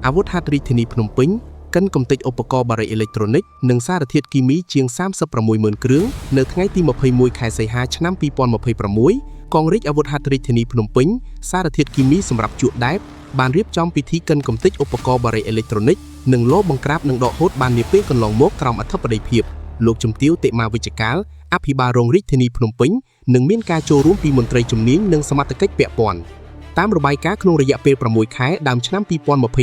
អាវុធហត្ថរាជធានីភ្នំពេញកិនកំទេចឧបករណ៍បារីអេឡិចត្រូនិកនិងសារធាតុគីមីជាង36ម៉ឺនគ្រឿងនៅថ្ងៃទី21ខែសីហាឆ្នាំ2026កងរាជអាវុធហត្ថរាជធានីភ្នំពេញសារធាតុគីមីសម្រាប់ជក់ដែបបានរៀបចំពិធីកិនកំទេចឧបករណ៍បារីអេឡិចត្រូនិកនិងលោបង្ក្រាបនិងដកហូតបាននាពេលកន្លងមកក្រោមអធិបតីភាពលោកជំទាវតិមាវិជ្ជកាលអភិបាលរងរាជធានីភ្នំពេញនិងមានការចូលរួមពីមន្ត្រីជំនាញនិងសមត្ថកិច្ចពាក់ព័ន្ធតាមរបាយការណ៍ក្នុងរយៈពេល6ខែដើមឆ្នាំ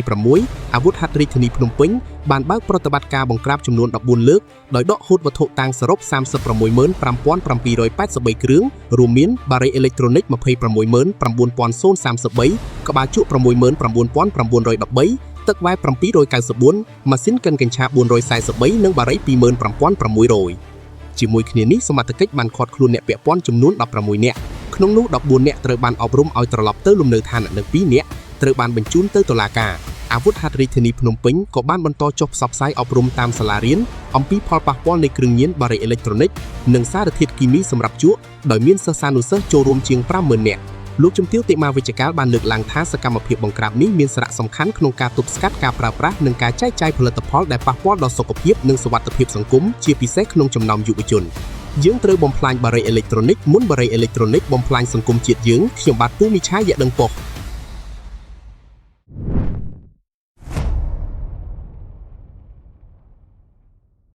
2026អាវុធហត្ថរាជធានីភ្នំពេញបានបើកប្រតិបត្តិការបង្ក្រាបចំនួន14លើកដោយដកហូតវត្ថុតាងសរុប365,783គ្រឿងរួមមានបារីអេឡិចត្រូនិក26,9033ក្បាលជក់69,913ទឹកវ៉ែ794ម៉ាស៊ីនកិនកញ្ឆា443និងបារី26,600ជាមួយគ្នានេះសមត្ថកិច្ចបានឃាត់ខ្លួនអ្នកពាក់ព័ន្ធចំនួន16នាក់ក្នុងនោះ14នាក់ត្រូវបានអប់រំឲ្យត្រឡប់ទៅលំនៅឋាននិង2នាក់ត្រូវបានបញ្ជូនទៅតុលាការអាវុធហត្ថរាជធានីភ្នំពេញក៏បានបន្តចុះផ្សព្វផ្សាយអប់រំតាមសាលារៀនអំពីផលប៉ះពាល់នៃគ្រឿងញៀនបារីអេឡិចត្រូនិកនិងសារធាតុគីមីសម្រាប់ជក់ដោយមានសិស្សានុសិស្សចូលរួមជាង50,000នាក់លោកជំទាវតិមាវិជ្ជកាលបានលើកឡើងថាសកម្មភាពបង្ក្រាបនេះមានសារៈសំខាន់ក្នុងការទប់ស្កាត់ការប្រើប្រាស់និងការចែកចាយផលិតផលដែលប៉ះពាល់ដល់សុខភាពនិងសុវត្ថិភាពសង្គមជាពិសេសក្នុងចំណោមយុវជនយើងត្រូវបំផ្លាញបារីអេឡិចត្រូនិកមុនបារីអេឡិចត្រូនិកបំផ្លាញសង្គមជាតិយើងខ្ញុំបាទពូមីឆាយៈដឹងប៉ុស្តិ៍។